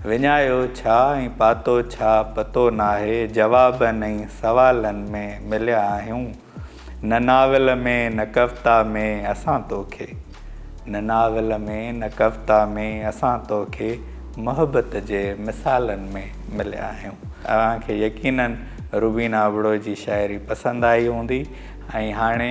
وڃايو ڇا ۽ پاتو ڇا پتو ناهي جوابن ۽ سوالن ۾ مليا آهيون نه ناول ۾ نه ڪوتا ۾ اسان توکي نه ناول ۾ نه ڪوتا ۾ اسان توکي محبت جي مثالن ۾ مليا آهيون. اوهان کي يقينن روبينا ابڙو جي شاعري پسند آئي هوندي ۽ هاڻي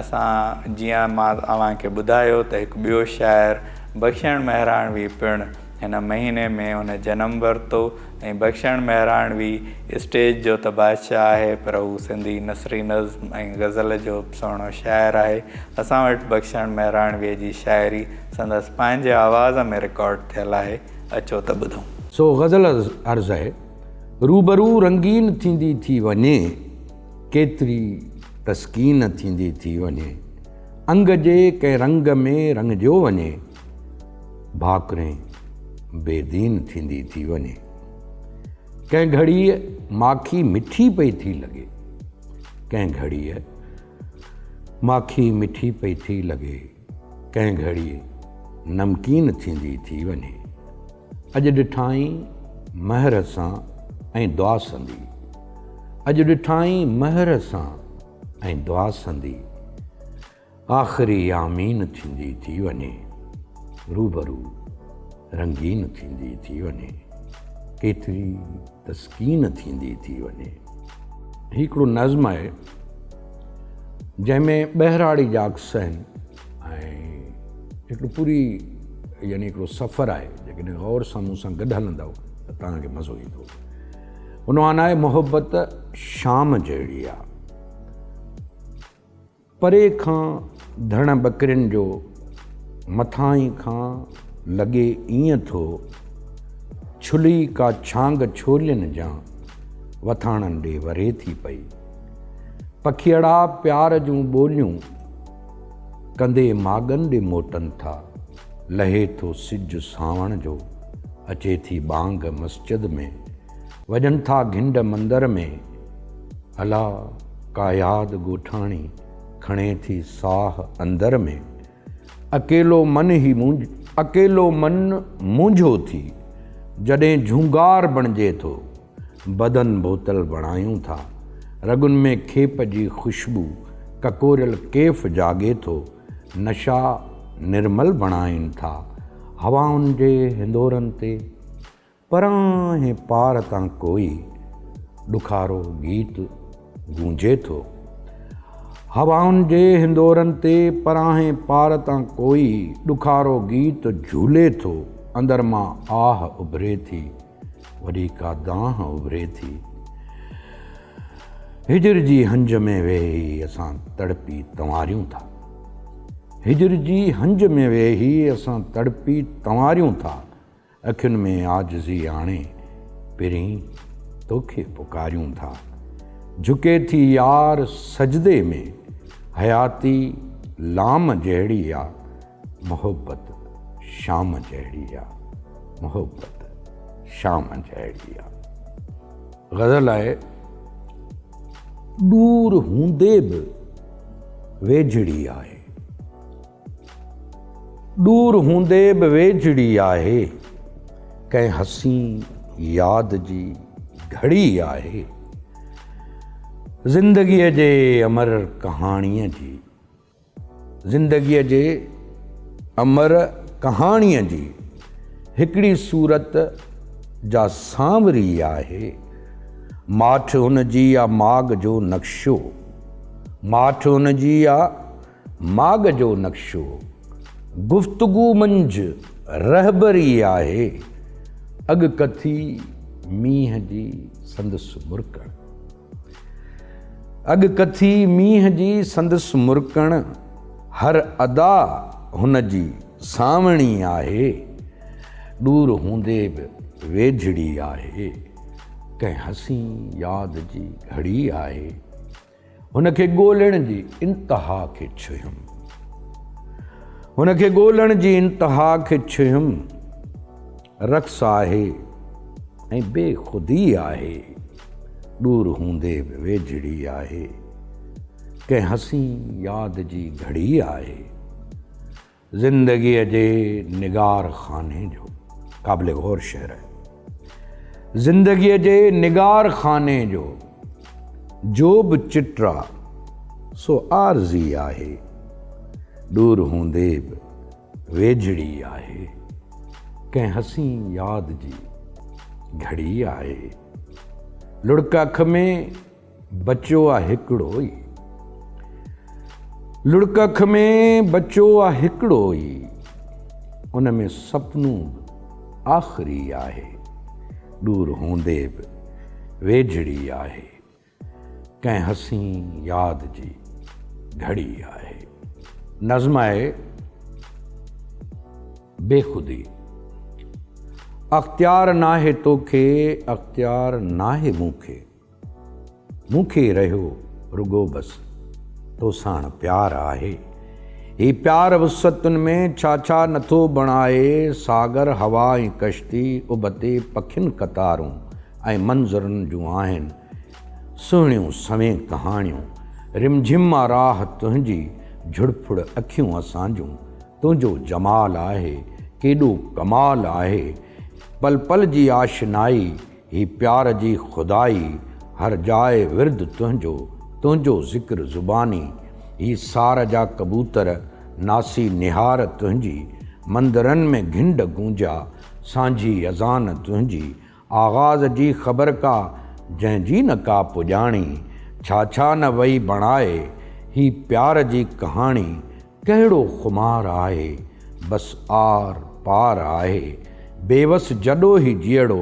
اسان جيئن مان اوهان کي ٻڌايو ته هڪ ٻيو شاعر بخشڻ مهراڻوي پڻ هن مهيني ۾ هن جنم ورتو ۽ بخشڻ مهراڻوي اسٽيج جو ته بادشاهه آهي پر هو سنڌي نثري نظم ۽ غزل جو به سهڻو شاعر آهي. اسان وٽ بخشڻ مهراڻويء جي شاعري سندس پنهنجي آواز ۾ رڪارڊ ٿيل آهي، اچو ته ٻڌون. سو غزل عرض آهي، روبرو رنگين ٿيندي ٿي وڃي، ڪيتري تسڪين ٿيندي ٿي وڃي، انگ جي ڪنهن رنگ ۾ رڱجيو وڃي، ڀاڪرين بي دين ٿيندي ٿي وڃي. ڪنهن گهڙيء ماکي مٺي پئي ٿي لڳي، ڪنهن گهڙيء ماکي مٺي پئي ٿي لڳي، ڪنهن گهڙيء نمڪين ٿيندي ٿي وڃي. اڄ ڏٺائين مهر سان ۽ دعا سندي، اڄ ڏٺائين مهر سان ۽ دعا سندي. آخري آمين ٿيندي ٿي وڃي، روبرو رنگين ٿيندي ٿي وڃي، ڪيتري تسڪين ٿيندي ٿي وڃي. هي هڪڙو نظم آهي جنهن ۾ ٻهراڙي جا عڪس آهن ۽ هڪڙو پوري يعني هڪڙو سفر آهي. جيڪڏهن غور سان مون سان گڏ هلندؤ ته توهان کي مزو ايندو. عنوان آهي محبت شام جهڙي آ. پري کان ڌڻ ٻڪرين جو مٿانهين کان لڳي ائين ٿو، ڇلي ڪا ڇانگ ڇولين جان وٿاڻن ڏي وري ٿي پئي. پکيئڙا پيار جون ٻوليون ڪندي ماڳن ڏي موٽن ٿا، لهي ٿو سج سانوڻ جو، اچي ٿي ٻانگ مسجد ۾، وڄن ٿا گهنڊ مندر ۾. الا ڪا ياد ڳوٺاڻي کڻي ٿي ساهه اندر ۾، اڪيلو من هي اڪيلو من مونجهو ٿي، جڏهن جهونگار بڻجي ٿو، بدن بوتل بڻايون ٿا، رڳن ۾ کيپ جي خوشبو ڪڪوريل ڪيف جاڳي ٿو، نشا نرمل بڻائين ٿا، هوائن جي هندورن تي. پرانهين پار تان ڪوئي ڏکارو گيت گونجي ٿو. هوائن جي هندورن تي پرانهين پار تان ڪوئي ڏکارو گيت جهولي ٿو. اندر مان آهه اڀري ٿي، وڏي ڪا دانهن اڀري ٿي. هجر جي هنج ۾ ويهي اسان تڙپي تنواريون ٿا. هجر جي هنج ۾ ويهي اسان تڙپي تنواريون ٿا. اکين ۾ عاجزي آڻي پرين توکي پڪاريون ٿا. جهڪي ٿي يار سجدي ۾ حياتي لام جهڙي آ محبت شام جهڙي آ محبت شام جهڙي آ. غزل آهي ڏور هوندي به ويجهڙي آهي. ڏور هوندي به ويجهڙي آهي. ڪنهن حسين ياد جي گهڙي آهي. زندگيء جي امر ڪهاڻيء جي زندگيء جي امر ڪهاڻيء جي هڪڙي صورت جا سانوري آهي. ماٺ هن جي آ ماڳ جو نقشو. ماٺ هن جي آ ماڳ جو نقشو. گفتگو منجهه رهبري آهي. اڳڪٿي مينهن جي سندس مرڪڻ. اڳڪٿي مينهن جي سندس مرڪڻ، هر ادا هن جي سانوڻي آهي، ڏور هوندي به ويجهڙي آهي، ڪنهن حسين ياد جي گهڙي آهي، هن کي ڳولڻ جي انتها کي ڇهيم، هن کي ڳولڻ جي انتها کي ڇهيم. رقص آهي ۽ بي خودي آهي، ڏور هوندي به ويجهڙي آهي، ڪنهن حسين ياد جي گهڙي آهي، زندگيء جي نگار خاني جو قابل غور شعر آهي. زندگيء جي نگار خاني جو جو به چٽ آ سو عارضي آهي، ڏور هوندي به ويجهڙي آهي، ڪنهن حسين ياد جي گهڙي آهي. لڙڪ اک ۾ بچيو آ هڪڙو ئي. لڙڪ اک ۾ بچيو آ هڪڙو ئي. ان ۾ سپنو به آخري آهي. ڏور هوندي به ويجهڙي آهي. ڪنهن حسين ياد جي گهڙي آهي. نظم آهي بي خودي. اختيار ناهي توکي اختيار ناهي مون کي. مون کي رهيو رڳو بس توساڻ پيار آهي. هي پيار وسعتن ۾ ڇا ڇا نٿو بڻائي ساگر هوا ۽ ڪشتي اڀ تي پکين قطارون ۽ منظرن جون آهن سهڻيون سوين ڪهاڻيون، رمجھم آ راهه تنهنجي، جھڙڦڙ اکيون اسان جون، تنهنجو جمال آهي، ڪيڏو ڪمال آهي، پل پل جي آشنائي، هي پيار جي خدائي، هر جاء ورد تنهنجو، تنهنجو ذڪر زباني، هي سار جا ڪبوتر، ناسي نهار تنهنجي، مندرن ۾ گھنڊ گونجيا، سانجھي اذان تنهنجي، آغاز جي خبر ڪا، جنهن جي نه ڪا پڄاڻي، ڇا ڇا نه وئي بڻائي، هي پيار جي ڪهاڻي، ڪهڙو خمار آهي، بس آر پار آهي، بيوس جڏو هي جيئڙو،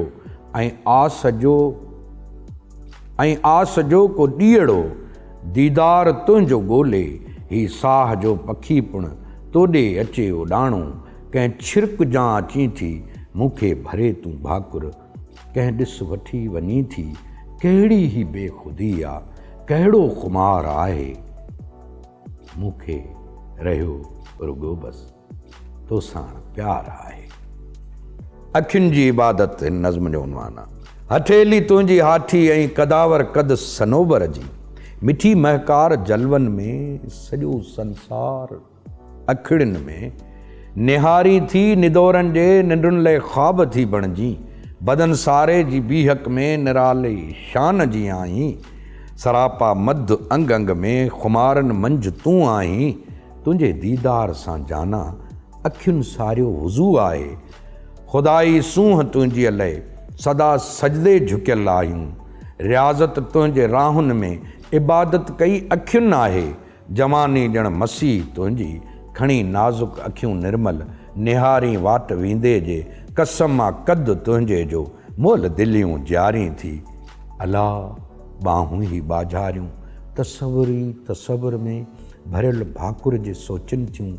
۽ آس جو ۽ آس جو ڪو ڏيئڙو، ديدار تنهنجو ڳولي، هي ساهه جو پکي پڻ، توڏي اچي اڏاڻو. ڪنهن ڇرڪ جان اچين ٿي، مون کي ڀري تون ڀاڪر، ڪنهن ڏس وٺي وڃين ٿي، ڪهڙي هي بي خودي آ، ڪهڙو خمار آهي، مون کي رهيو رڳو بس توساڻ پيار آهي. اکين جي عبادت هن نظم جو عنوان آ. هٺيلي تنهنجي هاٺي ۽ قداور قد صنوبر جي، مٺي مهڪار جلون ۾ سڄو سنسار. اکڙين ۾ نهارين ٿي ندورن جي ننڊن لئه خواب ٿي بڻجين بدن ساري جي بيهڪ ۾ نرالي شان جي آهين سراپا مڌ انگ انگ ۾ خمارن منجهه تون آهين تنهنجي ديدار سان جانا اکين ساريو وضو آهي خدائي سونهن تنهنجيء لئه سدا سجدي جهڪيل آهيون رياضت تنهنجي راهن ۾ عبادت ڪئي اکين آهي جواني ڄڻ مسيح تنهنجي، کڻي نازڪ اکيون نرمل، نهارين واٽ ويندي جي، قسم آ قد تنهنجي جو، مئل دليون جيارين ٿي. الا! ٻانهون هي ٻاجهاريون، تصور ئي تصور ۾، ڀريل ڀاڪر جي سوچن ٿيون،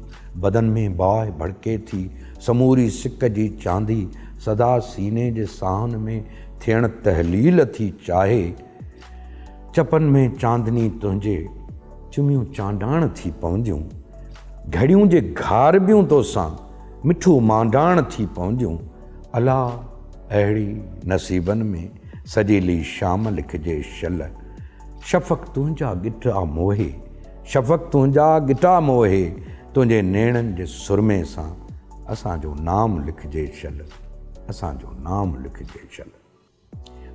بدن ۾ باهه ڀڙڪي ٿي، سموري سڪ جي چاندي، سدا سيني جي ساهن ۾، ٿيڻ تحليل ٿي چاهي. چپن ۾ چاندني تنهنجي چميون چانڊاڻ ٿي پونديون، گهڙيون جي گهاربيون توسان مٺو مانڊاڻ ٿي پونديون، الا اهڙي نصيبن ۾ سجيلي شام لکجي شل، شفق تنهنجا ڳٽا موهي، شفق تنهنجا ڳٽا موهي، تنهنجي نيڻن جي سرمي سان اسان جو نام لکجي شل، اسان جو نام لکجي شل.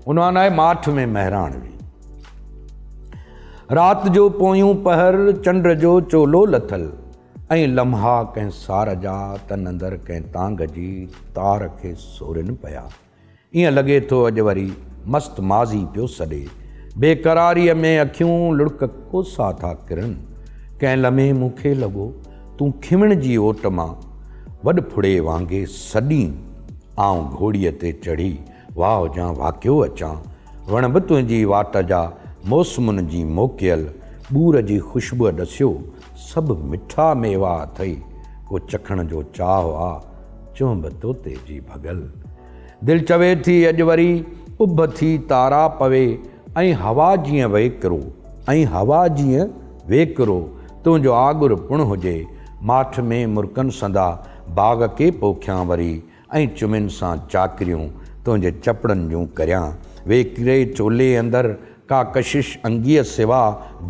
عنوان آهي ماٺ ۾ مهراڻ وي. رات جو پويون پهر، چنڊ جو چولو لٿل ۽ لمحا ڪنهن سار جا تن اندر ڪنهن تانگهه جي تار کي سورين پيا. ائين لڳي ٿو اڄ وري مست ماضي پيو سڏي. بيقراريء ۾ اکيون لڙڪ ڪوسا ٿا ڪرن. ڪنهن لمحي مون کي لڳو تون کيوڻ جي اوٽ مان وڏ ڦڙي وانگي سڏين. آئون گهوڙيء تي چڙهي واء جان واڪيو اچان. وڻ به تنهنجي واٽ جا موسمن جي موڪيل ٻور جي خوشبوء ڏسيو سڀ مٺا ميوا اٿئي. ڪو چکڻ جو چاهه آ چنهنب توتي جي ڀڳل. دل چوي ٿي اڄ وري اڀ ٿي تارا پوي ۽ هوا جيئن ويڪرو ۽ هوا جيئن ويڪرو تنهنجو آڳر پڻ هجي ماٺ ۾ مرڪن سندا باغ ڪي پوکيان وري ۽ چمين سان چاڪريون تنهنجي چپڙن جون ڪريان ويڪري چولي اندر ڪا ڪشش انگيء سوا،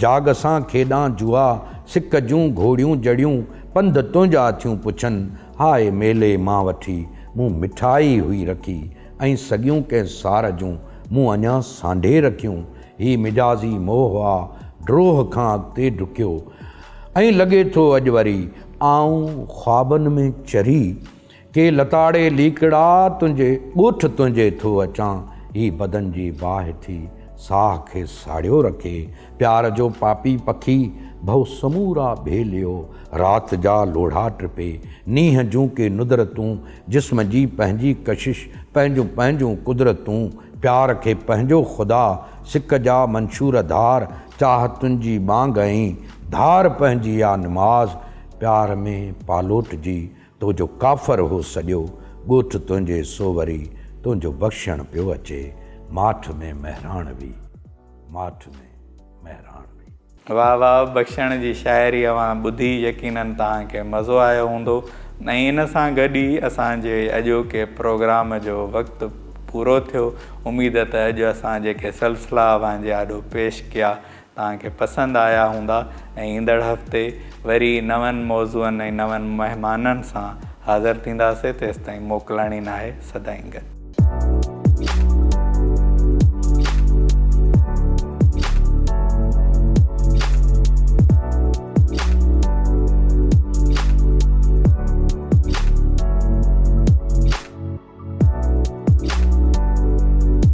جاڳ سان کيڏان جوا، سڪ جون گهوڙيون جڙيون، پنڌ تنهنجا ٿيون پڇن، هاء ميلي مان وٺي، مون مٺائي هئي رکي، ۽ سڳيون ڪنهن سار جون، مون اڃا سانڍي رکيون، هي مجازي موهه آ، ڊروهه کان اڳتي ڊڪيو، ۽ لڳي ٿو اڄ وري، آئون خوابن ۾ چري، ڪي لتاڙي ليڪڙا تنهنجي ڳوٺ تنهنجي ٿو اچان هي بدن جي باهه ٿي ساهه کي ساڙيو رکي پيار جو پاپي پکي ڀؤ سمورا ڀيليو رات جا لوڙها ٽپي نينهن جون ڪي ندرتون جسم جي پنهنجي ڪشش پنهنجون پنهنجون قدرتون پيار کي پنهنجو خدا سڪ جا منشور ڌار چاهتن جي ٻانگ ۽ ڌار پنهنجي آ نماز پيار ۾ پالوٽجي تو جو ڪافر هو سڏيو، ڳوٺ تنهنجي سو وري تنهنجو بخشڻ پيو اچي، ماٺ ۾ مهراڻ وي، ماٺ ۾ مهراڻ وي. واھ واھ بخشڻ جي شاعري اوهان ٻڌي يقينن توهان کي مزو آيو هوندو ۽ ان سان گڏ ئي اسان جي اڄوڪي پروگرام جو وقت پورو ٿيو اميد ته اڄ اسان جيڪي سلسلا اوهان جي آڏو پيش ڪيا توهان کي پسند آيا هوندا ۽ ايندڙ هفتي وري نون موضوعن ۽ نون مهمانن سان حاضر ٿينداسي تيستائين موڪلاڻي ناهي سدائين گڏ.